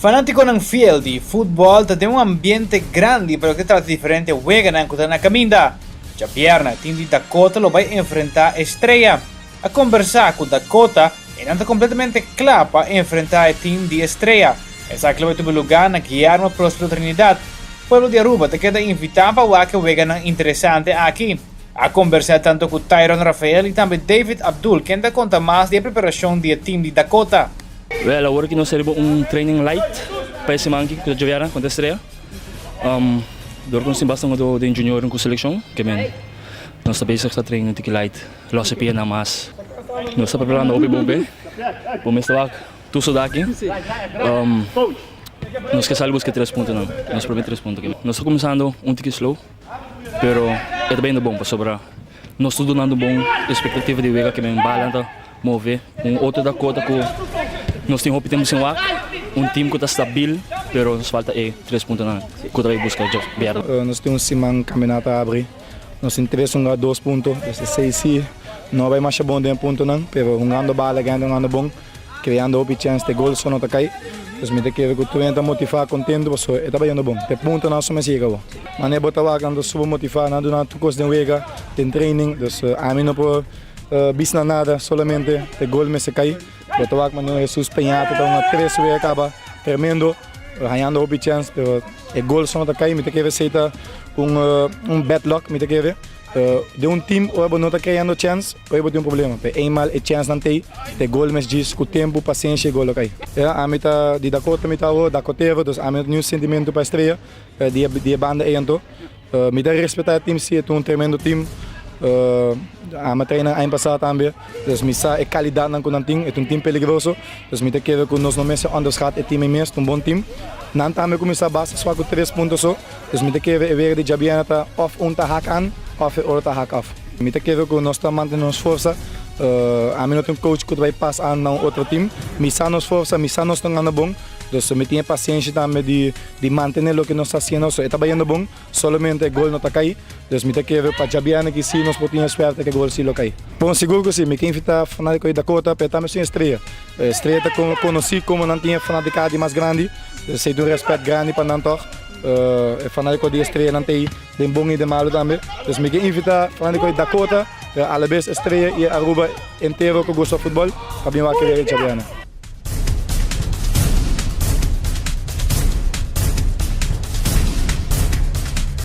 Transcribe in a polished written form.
Fanaticonan fiel di futbol ta den un ambiente grandi pa loke ta trata diferente weganan cu ta na caminda. Djabièrnè team di Dakota lo bai enfrenta Estrella. A combersa cu Dakota y nan ta completamente cla pa enfrenta e team di Estrella. Esaki lo bai tuma luga na Guillermo Prospero Trinidad. Pueblo di Aruba ta keda invita pa wak e weganan interesante aki. A combersa tanto cu Tyron Rafael y tambe David Abdul ken ta conta mas di e preparacion di e team di Dakota. Wel, awor ki nos ta riba un training light pa e siman aki ku ta djobièrnè kontra Estrella. Dor ku nos tin basta hungadó den junior ku selekshon, ke men nos ta bezig ta train un tiki light, los e pianan mas. Nos ta preparando hopi bon p'e. Bo mes ta wak tur soda aki. Nos ke sali buska e tres puntonan, nos prome tres punto. Nos ta kuminsando un tiki slow, pero e ta bayendo bon pasobra nos ta dunando bon espektativa di wega ke men bala ta move. Un otro Dakota ku nos tin hopi tempu sin wak, un team ku ta stabil, pero nos falta e tres puntonan ku ta bai buska djabièrnè. Nos tin un siman kampionato a abri, nos tin tres hunga dos punto, dus e seis si no a bai masha bon den e puntonan, pero hungando bala gende hungando bon, kreando hopi chèns te gol so no ta kai. Dus mi ta kere ku tur hende ta motivá, kontentu pasobra e ta bayendo bon. Te puntonan so mester yega bo. Manera bo ta wak nan ta super motivá, nan a duna tur kos den wega, den training, dus ami no por. Bisna nada, solamente e gol mester kai. Bo ta wak manera Jesus Peñate ta hunga tres wega kaba tremendo, hañando hopi chèns, pero e gol so no ta kai. Mi ta kere esei ta un un bad luck, mi ta kere. Den un team ora bo no ta kreando chèns, ora bo tin un problema. Pero eenmaal e chènsnan t'ei, e gol mes djis ku tempu, pasenshi e gol lo kai. Ya, ami ta di Dakota mi ta awor, Dakotero, dus ami no tin niun sentimentu pa Estrella di e banda ei anto. Mi ta respetá e team si, e ta un tremendo team. Ami a traina aña pasá tambe, dus mi sa e kalidatnan ku nan tin. E ta un team peligroso, dus mi ta kere ku nos no mester onderschat e team ei mes, ta un bon team. Nan tambe kuminsá basta swak ku tres punto so, dus mi ta kere e wega di djabièrnè ta òf un ta hak an òf e otro ta hak af. Mi ta kere ku nos ta mantene nos forsa. Ami no ta un coach ku ta bai pas an na un otro team. Mi sa nos forsa, mi sa nos ta gana bon, dus mi tin e pasenshi tambe di. Di mantene loke nos ta haciendo, so e ta bayendo bon, solamente e gol no ta cay, dus mi ta kere pa djabièrnè ki si nos por tin e suerte ke gol si lo cay. Bon, sigur ku si, mi ke invita fanatico di Dakota pa e tambe sun Estrella. Estrella ta conoci como nan tin e fanaticada di mas grandi, dus esey ta un respet grandi pa nan tog. E fanatico di Estrella nan ta ey den bon y den malo tambe, dus mi ke invita fanatico di Dakota, pero alabes Estrella y Aruba entero ku gusta futbol pa bin wak e wega djabièrnè.